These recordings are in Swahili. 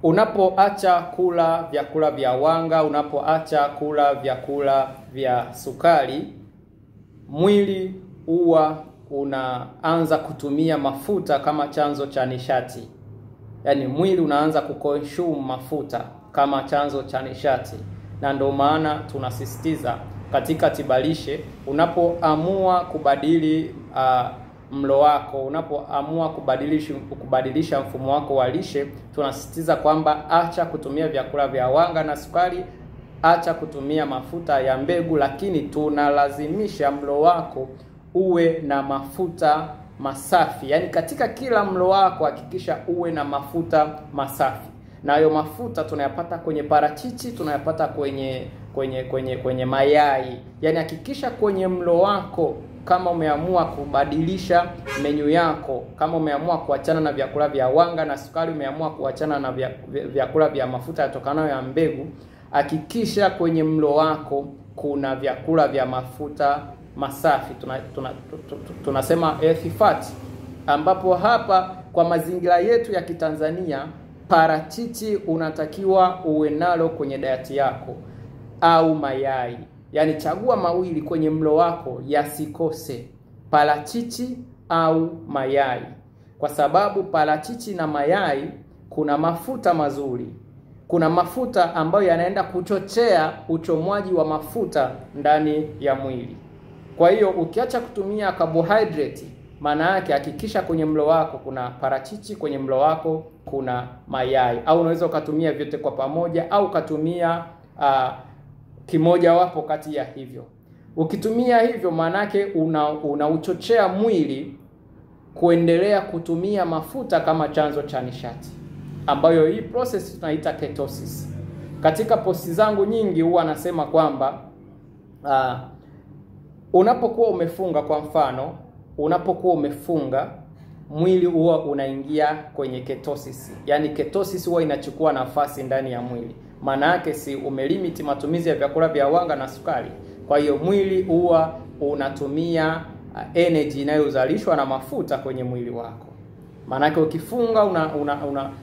Unapoacha kula vyakula vya wanga, unapoacha kula vyakula vya sukari, mwili huwa unaanza kutumia mafuta kama chanzo cha nishati. Yaani mwili unaanza kuconsume mafuta kama chanzo cha nishati. Na ndio maana tunasisitiza katika tiba lishe, unapoamua kubadili mlo wako, unapoamua kubadilisha mfumo wako wa lishe, tunasisitiza kwamba acha kutumia vyakula vya wanga na sukari, acha kutumia mafuta ya mbegu, lakini tunalazimisha mlo wako uwe na mafuta masafi. Yaani katika kila mlo wako hakikisha uwe na mafuta masafi. Na hayo mafuta tunayapata kwenye parachichi, tunayapata kwenye mayai. Yaani hakikisha kwenye mlo wako, kama umeamua kubadilisha menu yako, kama umeamua kuachana na vyakula vya wanga na sukari, umeamua kuachana na vyakula vya mafuta yatokanayo ya mbegu, hakikisha kwenye mlo wako kuna vyakula vya mafuta masafi. Tunasema healthy fat, ambapo hapa kwa mazingira yetu ya Kitanzania parachichi unatakiwa uwe nalo kwenye diet yako, au mayai. Yaani chagua mawili kwenye mlo wako yasikose, parachichi au mayai. Kwa sababu parachichi na mayai kuna mafuta mazuri. Kuna mafuta ambayo yanaenda kuchochea uchomwaji wa mafuta ndani ya mwili. Kwa hiyo ukiacha kutumia carbohydrate, maana yake hakikisha kwenye mlo wako kuna parachichi, kwenye mlo wako kuna mayai. Au unaweza ukatumia vyote kwa pamoja, au ukatumia kimoja wapo kati ya hivyo. Ukitumia hivyo, maana yake unauchochea mwili kuendelea kutumia mafuta kama chanzo cha nishati, ambayo hii process tunaita ketosis. Katika posti zangu nyingi huwa nasema kwamba unapokuwa umefunga, kwa mfano, unapokuwa umefunga, mwili huwa unaingia kwenye ketosis. Yaani ketosis huwa inachukua nafasi ndani ya mwili. Maana yake si umelimit matumizi ya vyakula vya wanga na sukari. Kwa hiyo mwili huwa unatumia energy inayozalishwa na mafuta kwenye mwili wako. Maana yake ukifunga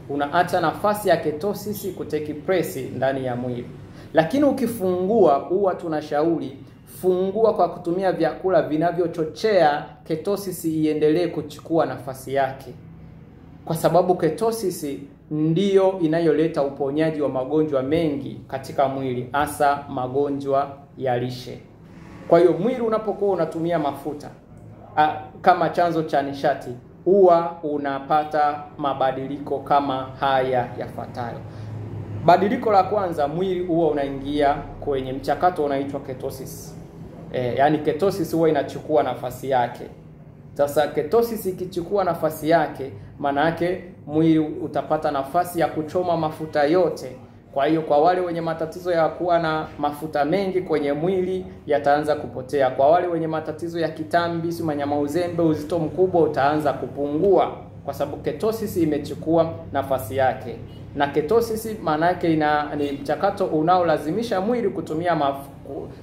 unaacha nafasi ya ketosis kuteki place ndani ya mwili. Lakini ukifungua, huwa tunashauri fungua kwa kutumia vyakula vinavyochochea ketosis iendelee kuchukua nafasi yake. Kwa sababu ketosis ndiyo inayoleta uponyaji wa magonjwa mengi katika mwili, hasa magonjwa ya lishe. Kwa hiyo mwili unapokuwa unatumia mafuta kama chanzo cha nishati, huwa unapata mabadiliko kama haya yafuatayo. Badiliko la kwanza, mwili huwa unaingia kwenye mchakato unaitwa ketosis. Yaani ketosis huwa inachukua nafasi yake. Sasa ketosis ikichukua nafasi yake, maana yake mwili utapata nafasi ya kuchoma mafuta yote. Kwa hiyo kwa wale wenye matatizo ya kuwa na mafuta mengi kwenye mwili yataanza kupotea. Kwa wale wenye matatizo ya kitambi, si manyama uzembe, uzito mkubwa utaanza kupungua, kwa sababu ketosis imechukua nafasi yake. Na ketosis maana yake ni mchakato unaolazimisha mwili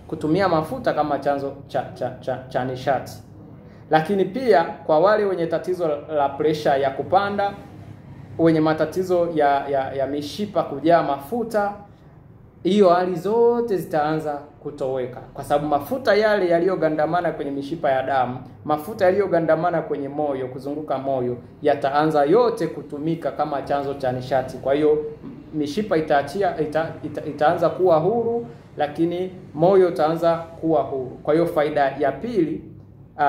kutumia mafuta kama chanzo cha nishati. Lakini pia kwa wale wenye tatizo la pressure ya kupanda, wenye matatizo ya mishipa kujaa mafuta, hiyo hali zote zitaanza kutoweka, kwa sababu mafuta yale yaliyogandamana kwenye mishipa ya damu, mafuta yaliyogandamana kwenye moyo, kuzunguka moyo, yataanza yote kutumika kama chanzo cha nishati. Kwa hiyo mishipa itaanza kuwa huru, lakini moyo utaanza kuwa huru. Kwa hiyo faida ya pili,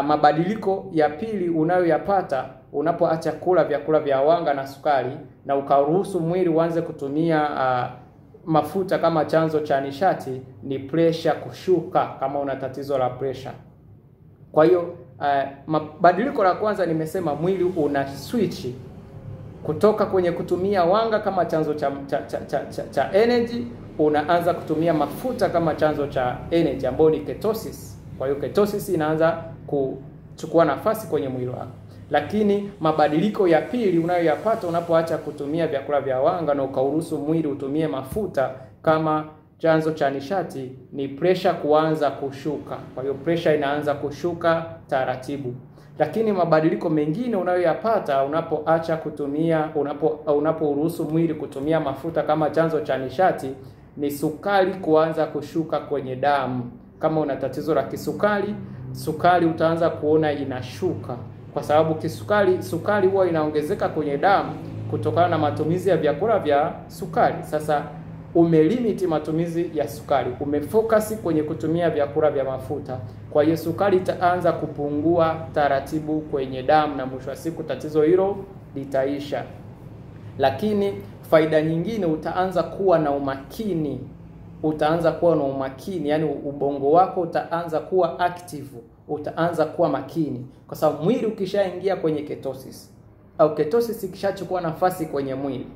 mabadiliko ya pili unayoyapata unapoacha kula vyakula vya wanga na sukari na ukaruhusu mwili uanze kutumia mafuta kama chanzo cha nishati, ni pressure kushuka kama una tatizo la pressure. Kwa hiyo mabadiliko la kwanza nimesema mwili una switch kutoka kwenye kutumia wanga kama chanzo cha energy, unaanza kutumia mafuta kama chanzo cha energy ambayo ni ketosis. Kwa hiyo ketosis inaanza kuchukua nafasi kwenye mwili wako. Lakini mabadiliko ya pili unayoyapata unapoacha kutumia vyakula vya wanga na ukauruhusu mwili utumie mafuta kama chanzo cha nishati ni pressure kuanza kushuka. Kwa hiyo pressure inaanza kushuka taratibu. Lakini mabadiliko mengine unayoyapata unapoacha kutumia, unaporuhusu mwili kutumia mafuta kama chanzo cha nishati ni sukari kuanza kushuka kwenye damu. Kama una tatizo la kisukari, sukari utaanza kuona inashuka, kwa sababu sukari huwa inaongezeka kwenye damu kutokana na matumizi ya vyakula vya sukari. Sasa umelimiti matumizi ya sukari, umefocus kwenye kutumia vyakula vya mafuta, kwa hiyo sukari itaanza kupungua taratibu kwenye damu, na mwisho wa siku tatizo hilo litaisha. Lakini faida nyingine, utaanza kuwa na umakini. Utaanza kuwa na umakini, yani ubongo wako utaanza kuwa active, utaanza kuwa makini, kwa sababu mwili ukishaingia kwenye ketosis au ketosis ikishachukua nafasi kwenye mwili,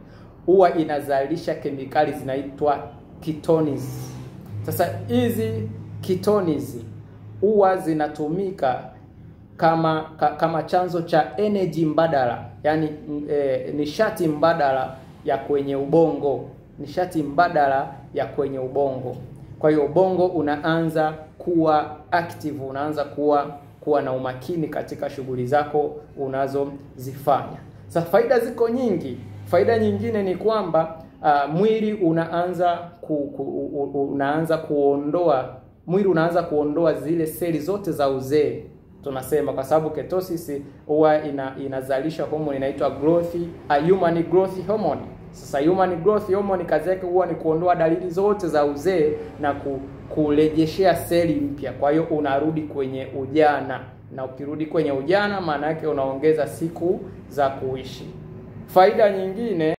huwa inazalisha kemikali zinaitwa ketones. Sasa hizi ketones huwa zinatumika kama chanzo cha energy mbadala, yani nishati mbadala ya kwenye ubongo, nishati mbadala ya kwenye ubongo. Kwa hiyo ubongo unaanza kuwa active, unaanza kuwa na umakini katika shughuli zako unazozifanya. Sasa faida ziko nyingi. Faida nyingine ni kwamba mwili unaanza unaanza kuondoa zile seli zote za uzee, tunasema, kwa sababu ketosis huwa inazalisha homoni inaitwa human growth hormone. Sasa human growth hormone kazi yake huwa ni kuondoa dalili zote za uzee na kurejeshea seli mpya. Kwa hiyo unarudi kwenye ujana, na ukirudi kwenye ujana maana yake unaongeza siku za kuishi. Faida nyingine